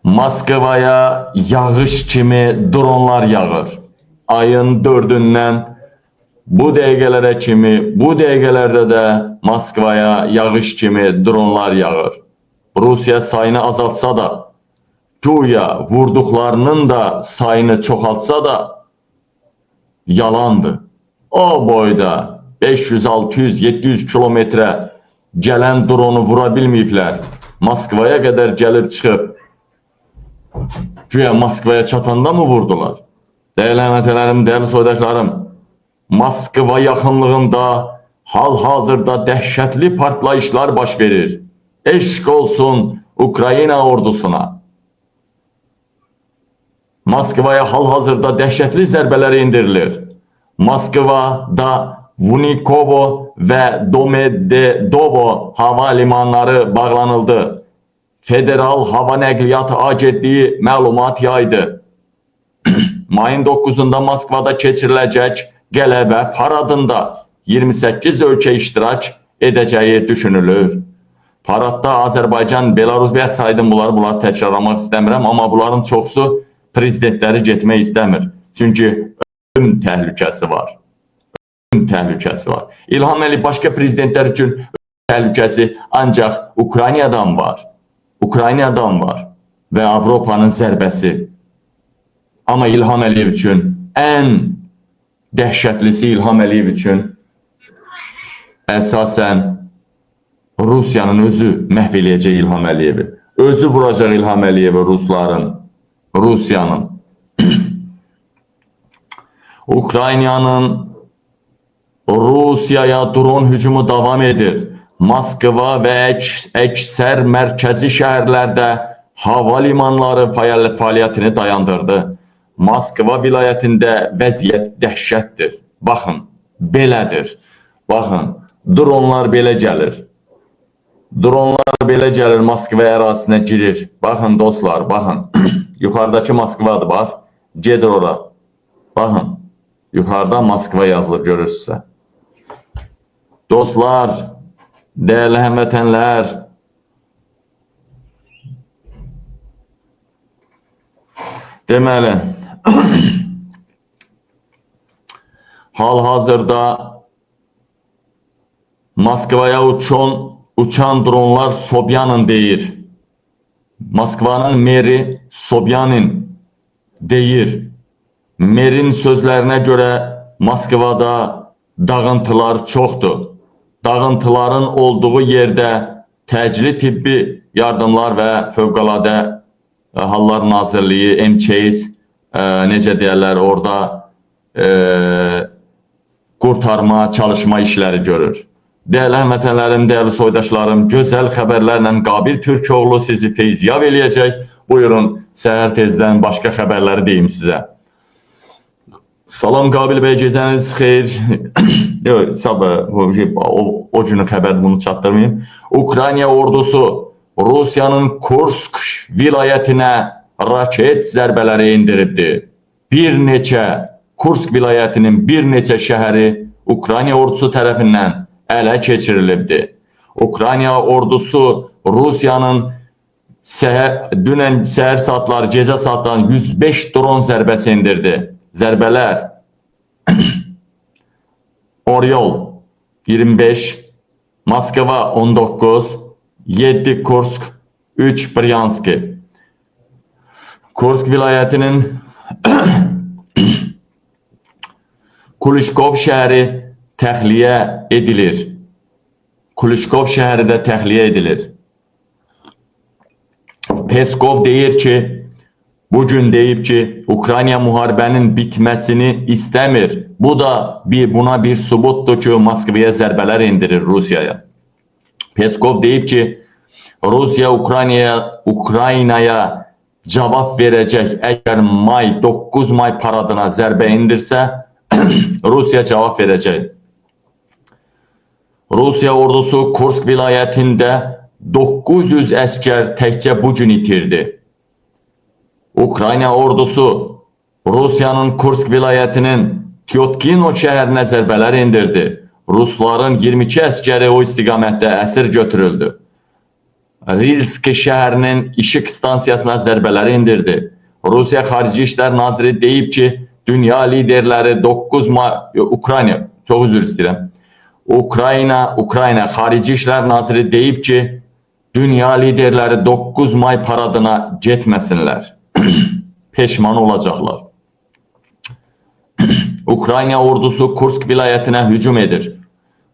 Moskvaya yağış kimi dronlar yağır. Ayın 4-ündən bu dəqiqələrə kimi, bu dəqiqələrdə də Moskvaya yağış kimi dronlar yağır. Rusiya sayını azaltsa da, güya vurduqlarının da sayını çoxaltsa da yalandır. O boyda 500, 600, 700 kilometrə gələn dronu vura bilməyiblər. Moskvaya qədər gəlib çıxıb. Güya Moskvaya çatanda mı vurdular? Dəyərli həmvətənlərim, dəyərli soydaşlarım, Moskva yaxınlığında hal-hazırda dəhşətli partlayışlar baş verir. Eşq olsun Ukrayna ordusuna. Moskvaya hal-hazırda dəhşətli zərbələr endirilir. Moskvada Vnukovo və Domodedovo hava limanları bağlanıldı. Federal Hava Nəqliyyat Agentliyi məlumat yaydı. Mayın 9-unda Moskvada keçiriləcək qələbə paradında 28 ölkə iştirak edəcəyi düşünülür. Paradda Azərbaycan, Belarus, bayaq saydım bunları, bunları təkrarlamaq istəmirəm, amma bunların çoxsu prezidentləri getmək istəmir. Çünki ölüm təhlükəsi var. Ölüm təhlükəsi var. İlham Əliyev başqa prezidentlər üçün ölüm təhlükəsi ancaq Ukraynadan var. Ukraynadan var və Avropanın zərbəsi. Amma İlham Əliyev üçün ən dəhşətlisi İlham Əliyev üçün əsasən Rusiyanın özü məhv eləyəcək İlham Əliyevi. Özü vuracaq İlham Əliyevi Rusların, Rusiyanın. Ukraynanın Rusiyaya dron hücumu davam edir. Moskva və əksər mərkəzi şəhərlərdə hava limanları fəaliyyətini dayandırdı. Moskva vilayətində vəziyyət dəhşətdir. Baxın, belədir. Baxın, dronlar belə gəlir. Dronlar belə gəlir, Moskva ərazisinə girir. Baxın dostlar, baxın. Yuxarıdakı Moskvadır, bax. Gedir ora. Baxın. Yuxarıda Moskva yazılıb görürsünüzsə. Dostlar, dəyərli həmvətənlər, deməli, hal-hazırda Moskvaya uçan dronlar Sobyanin deyir. Moskvanın meri Sobyanin deyir. Merin sözlərinə görə Moskvada dağıntılar çoxdur. Dağıntıların olduğu yerdə təcili tibbi yardımlar və Fövqəladə Hallar Nazirliyi, MÇS, necə deyərlər, orada qurtarma, çalışma işləri görür. Dəyərli həmvətənlərim, dəyərli soydaşlarım, gözəl xəbərlərlə Qabil Türkoğlu sizi feyziyab eləyəcək. Buyurun, səhər tezdən başqa xəbərləri deyim sizə. Salam Qabil bəy, gecəniz xeyir. Yox, sabah o günün xəbər bunu çatdırmayım. Ukrayna ordusu Rusiyanın Kursk vilayətinə raket zərbələri endiribdi. Bir neçə Kursk vilayətinin bir neçə şəhəri Ukrayna ordusu tərəfindən ələ keçirilibdi. Ukrayna ordusu Rusiyanın dünən səhər saatları, gecə saatları 105 dron zərbəsi endirdi. Zərbələr Oryol 25, Moskva 19, 7 Kursk, 3 Bryanski. Kursk vilayətinin Kulişkov şəhəri təxliyə edilir. Kulişkov şəhəri də təxliyə edilir. Peskov deyir ki, bugün deyib ki, Ukrayna müharibənin bitməsini istəmir. Bu da buna bir sübutdur ki, Moskvaya zərbələr endirir Rusiyaya. Peskov deyib ki, Rusiya Ukraynaya cavab verəcək. Əgər 9 may paradına zərbə endirsə, Rusiya cavab verəcək. Rusiya ordusu Kursk vilayətində 900 əskər təkcə bu gün itirdi. Ukrayna ordusu Rusiyanın Kursk vilayətinin Tyotkino şəhərinə zərbələr endirdi. Rusların 22 əskəri o istiqamətdə əsir götürüldü. Rilsk şəhərinin işıq stansiyasına zərbələr endirdi. Rusiya Xarici İşlər Naziri deyib ki, dünya liderləri 9 may Ukrayna, çox üzr istəyirəm. Ukrayna Xarici İşlər Naziri deyib ki, dünya liderləri 9 may paradına getməsinlər. Peşman olacaqlar. Ukrayna ordusu Kursk vilayətinə hücum edir.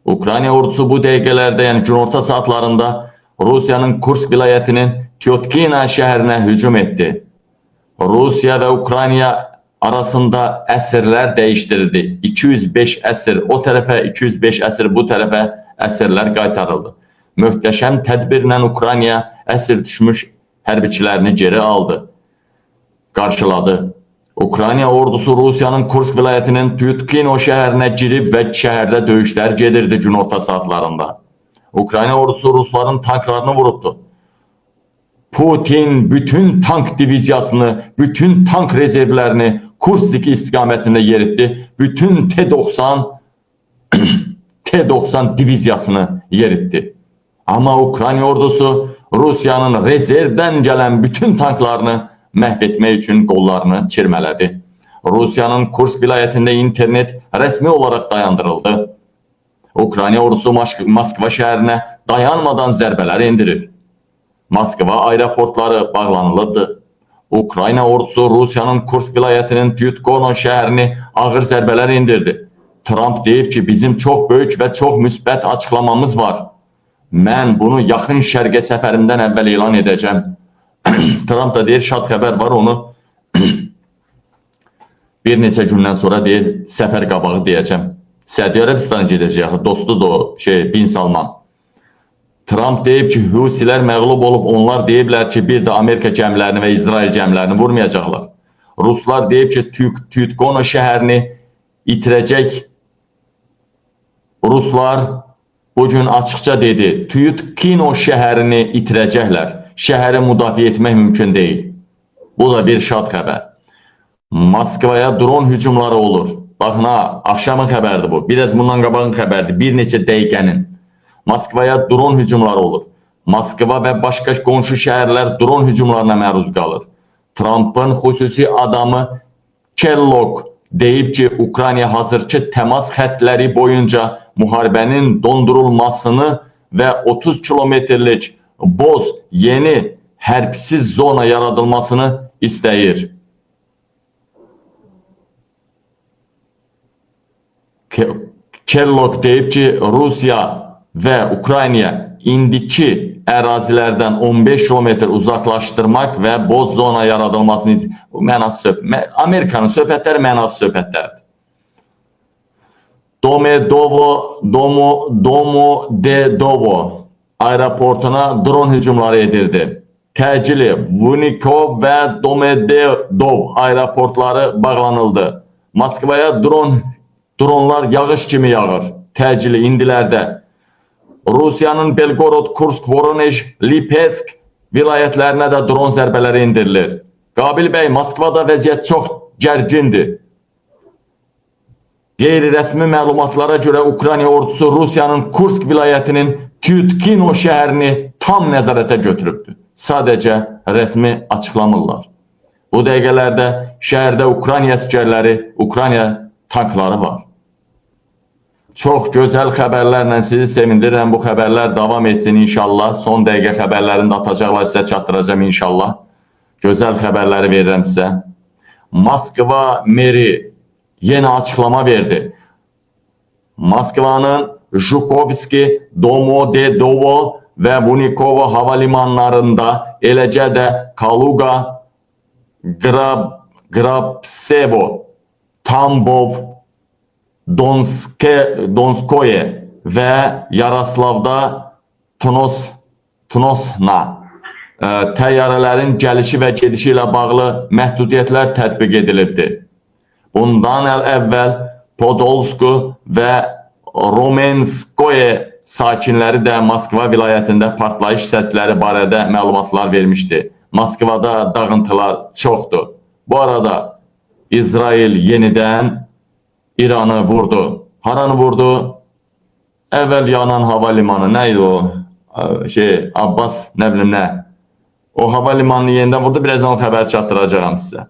Ukrayna ordusu bu dəqiqələrdə, yəni günorta saatlarında Rusiyanın Kursk vilayətinin Tyotkina şəhərinə hücum etdi. Rusiya və Ukrayna arasında əsirlər dəyişdirildi. 205 əsir o tərəfə, 205 əsir bu tərəfə əsirlər qaytarıldı. Möhtəşəm tədbirlə Ukrayna əsir düşmüş hərbiçilərini geri aldı, qarşıladı. Ukrayna ordusu Rusiyanın Kursk vilayətinin Tyotkino şəhərinə girib və şəhərdə döyüşlər gedirdi günorta saatlarında. Ukrayna ordusu Rusların tanklarını vurubdu. Putin bütün tank diviziyasını, bütün tank rezervlerini Kursk istiqamətində yeritdi. Bütün T-90 T-90 diviziyasını yeritdi. Amma Ukrayna ordusu Rusiyanın rezervdən gələn bütün tanklarını məhv etmək üçün qollarını çirmələdi. Rusiyanın Kursk vilayətində internet rəsmi olaraq dayandırıldı. Ukrayna ordusu Moskva şəhərinə dayanmadan zərbələr endirir. Moskva aeroportları bağlanılıbdır. Ukrayna ordusu Rusiyanın Kursk vilayətinin Tyotkino şəhərini ağır zərbələr endirdi. Trump deyib ki, bizim çox böyük və çox müsbət açıqlamamız var. Mən bunu yaxın şərqə səfərimdən əvvəl elan edəcəm. Trump da deyir, şad xəbər var, onu bir neçə gündən sonra deyir, səfər qabağı deyəcəm. Səudiyyə Ərəbistana gedəcək axı, dostudur o şey, Bin Salman. Trump deyib ki, Husilər məğlub olub, onlar deyiblər ki, bir də Amerika gəmilərini və İsrail gəmilərini vurmayacaqlar. Ruslar deyib ki, Tyotkino şəhərini itirəcək. Ruslar bugün açıqca dedi, Tyotkino şəhərini itirəcəklər. Şəhəri müdafiə etmək mümkün deyil. Bu da bir şad xəbər. Moskvaya dron hücumları olur. Baxın ha, axşamın xəbəridir bu. Biraz bundan qabağın xəbəridir. Bir neçə dəqiqənin. Moskvaya dron hücumları olur. Moskva və başqa qonşu şəhərlər dron hücumlarına məruz qalır. Trumpın xüsusi adamı Kellogg deyib ki, Ukrayna hazırki təmas xəttləri boyunca müharibənin dondurulmasını və 30 kilometrlik boz yeni hərbsiz zona yaradılmasını istəyir. Kellogg deyib ki, Rusiya və Ukrayna indiki ərazilərdən 15 kilometr uzaqlaşdırmaq və boz zona yaradılmasını mənasız söhbət. Amerikanın söhbətləri mənasız söhbətlərdir. Domodedovo aeroportuna dron hücumları edildi. Təcili Vnukovo və Domodedov aeroportları bağlanıldı. Moskvaya dronlar yağış kimi yağır. Təcili indilərdə. Rusiyanın Belgorod, Kursk, Voronej, Lipetsk vilayətlərinə də dron zərbələri endirilir. Qabil bəy, Moskvada vəziyyət çox gərgindir. Qeyri-rəsmi məlumatlara görə Ukrayna ordusu Rusiyanın Kursk vilayətinin Tyotkino şəhərini tam nəzarətə götürübdür. Sadəcə rəsmi açıqlamırlar. Bu dəqiqələrdə şəhərdə Ukrayna əsgərləri, Ukrayna tankları var. Çox gözəl xəbərlərlə sizi sevindirirəm. Bu xəbərlər davam etsin inşallah. Son dəqiqə xəbərlərini də atacaqlar, sizə çatdıracağam inşallah. Gözəl xəbərləri verirəm sizə. Moskva meri yenə açıqlama verdi. Moskvanın Jukovski, Domodedovo və Vnukovo hava limanlarında, eləcə də Kaluga, Grabsevo, Tambov, Donskoye və Yaroslavda Tnosna təyyarələrin gəlişi və gedişi ilə bağlı məhdudiyyətlər tətbiq edilibdir. Bundan əvvəl Podolsku və Romenskoye sakinləri də Moskva vilayətində partlayış səsləri barədə məlumatlar vermişdi. Moskvada dağıntılar çoxdur. Bu arada İsrail yenidən İranı vurdu. Haranı vurdu? Əvvəl yanan hava limanı nə idi o? Şey, Abbas, nə bilim nə. O hava limanını yenidən vurdu. Birazdan o xəbəri çatdıracağam sizə.